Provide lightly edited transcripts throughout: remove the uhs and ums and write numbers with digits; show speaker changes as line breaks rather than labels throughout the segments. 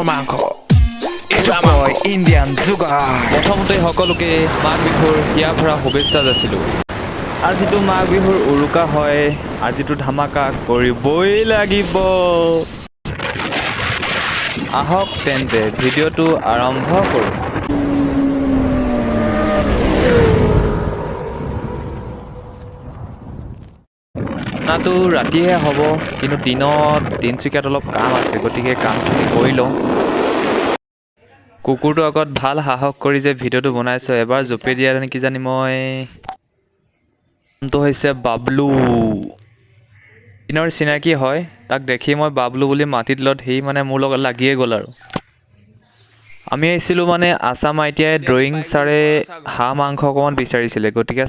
মাংস। এইটো কয় ইণ্ডিয়ান যোগাৰ।
প্ৰথমতে সকলোকে মাঘ বিহুৰ হিয়া ভৰা শুভেচ্ছা যাচিলোঁ। আজিতো মাঘ বিহুৰ উৰুকা হয়, আজিতো ধামাকা কৰিবই লাগিব। আহক তেন্তে ভিডিঅ'টো আৰম্ভ কৰোঁ। খানাটো ৰাতিহে হ'ব, কিন্তু দিনত তিনিচুকীয়াত অলপ কাম আছে, গতিকে কামখিনি কৰি লওঁ। কুকুৰটোৰ আগত ভাল সাহস কৰি যে ভিডিঅ'টো বনাইছোঁ, এবাৰ জঁপিয়াই দিয়া কিজানি মই। নামটো হৈছে বাবলু। দিনৰ চিনাকি হয়, তাক দেখি মই বাবলু বুলি মাতি দিলত সি মানে মোৰ লগত লাগিয়ে গ'ল। আৰু আমি আহিছিলোঁ মানে আছাম আই.টি.আই ড্ৰয়িং ছাৰে হাঁহ মাংস অকণমান বিচাৰিছিলে, গতিকে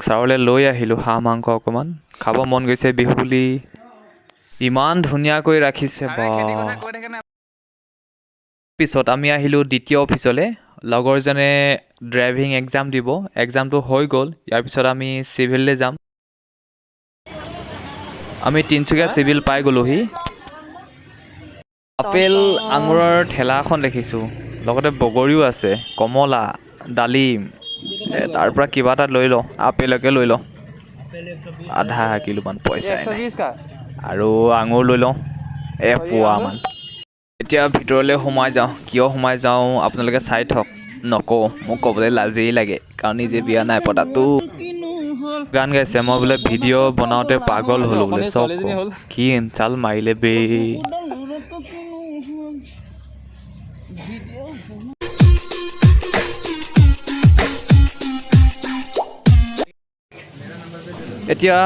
ছাৰলৈ লৈ আহিলোঁ। হাঁহ মাংস অকণমান খাব মন গৈছে বিহু বুলি। ইমান ধুনীয়াকৈ ৰাখিছে বা। পিছত আমি আহিলোঁ দ্বিতীয় অফিচলৈ। লগৰজনে ড্ৰাইভিং এক্সাম দিব, এক্সামটো হৈ গ'ল। ইয়াৰ পিছত আমি চিভিললৈ যাম। আমি তিনিচুকীয়া চিভিল পাই গ'লোহি। আপেল আঙুৰৰ ঠেলা এখন দেখিছোঁ, লগতে বগৰীও আছে, কমলা, ডালিম। তাৰ পৰা কিবা এটা লৈ লওঁ, আপেলকে লৈ লওঁ আধা কিলোমান, পইচাই নাই। আৰু আঙুৰ লৈ লওঁ এপোৱামান। এতিয়া ভিতৰলৈ সোমাই যাওঁ। কিয় সোমাই যাওঁ আপোনালোকে চাই থওক, নকওঁ। মোক ক'বলৈ লাজেই লাগে, কাৰণ নিজে বিয়া নাই পতাতো। গান গাইছে, মই বোলে ভিডিঅ' বনাওঁতে পাগল হ'লো বোলে। চব কি ইনচাল মাৰিলে বে। এতিয়া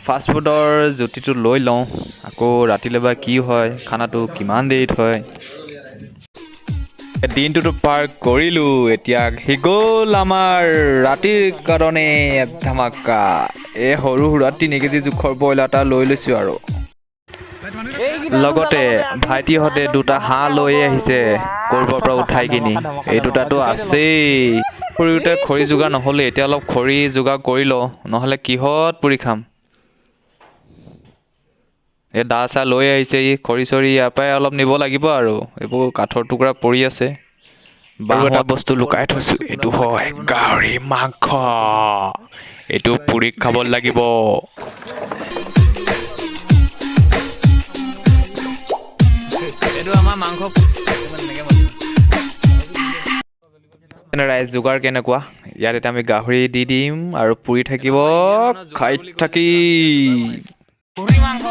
ফাষ্টফুডৰ জুতিটো লৈ লওঁ। আকৌ ৰাতিলৈ বা কি হয়, খানাটো কিমান দেৰিত হয়। দিনটোতো পাৰ কৰিলোঁ, এতিয়া আহি গ'ল আমাৰ ৰাতিৰ কাৰণে ধামাকা। এই সৰু সুৰা 3 কেজি জোখৰ ব্ৰইলাৰ এটা লৈ লৈছোঁ আৰু লগতে ভাইটিহঁতে দুটা হাঁহ লৈ আহিছে ক'ৰবাৰ পৰা উঠাই কিনি। এই দুটাতো আছেই। পুৰিওতে খৰি যোগাৰ নহ'লে, এতিয়া অলপ খৰি যোগাৰ কৰি লওঁ, নহ'লে কিহত পুৰি খাম? এই দা চা লৈ আহিছে ই। খৰি চৰি ইয়াৰ পৰাই অলপ নিব লাগিব। আৰু এইবোৰ কাঠৰ টুকুৰা পৰি আছে। আৰু এটা বস্তু লুকাই থৈছোঁ, এইটো হয় গাহৰি মাংস। এইটো পুৰি খাব লাগিব।
এইটো আমাৰ মাংস।
ৰাইজ, যোগাৰ কেনেকুৱা? ইয়াত এতিয়া আমি গাহৰি দি দিম আৰু পুৰি থাকিব, খাই থাকি।
পুৰি মাংস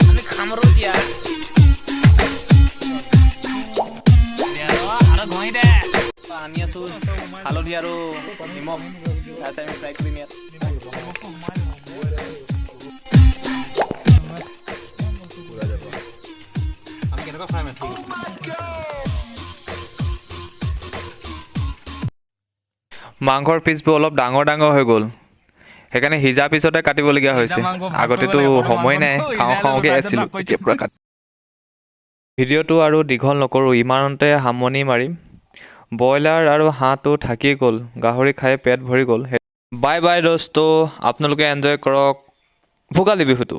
আমি খাম আৰু এতিয়া আৰু ঘঁহি দে। আনি আছো হালধি আৰু নিমখ, তাৰপিছত আমি ফ্ৰাই কৰিম ইয়াত।
আমি কেনেকুৱা ফ্ৰাই মাৰি? ঠিক আছে।
মাংসৰ পিচবোৰ অলপ ডাঙৰ ডাঙৰ হৈ গ'ল, সেইকাৰণে সিজাৰ পিছতে কাটিবলগীয়া হৈছে।
মাংস ভাত
আগতেতো
খাব লাগে,
সময় নাই,
মাংস
খাওঁ
সিজাই
খাওঁকৈ
ল'ব,
আছিলোঁ।
তাৰপিছত ভাগ
এতিয়া পূৰা কাট ভিডিঅ'টো আৰু দীঘল নকৰোঁ, ইমানতে সামৰণি মাৰিম। ব্ৰইলাৰ আৰু হাঁহটো থাকি গ'ল, গাহৰি খাই পেট ভৰি গ'ল। বাই বাই দোস্ত, আপোনালোকে এনজয় কৰক ভোগালী বিহুটো।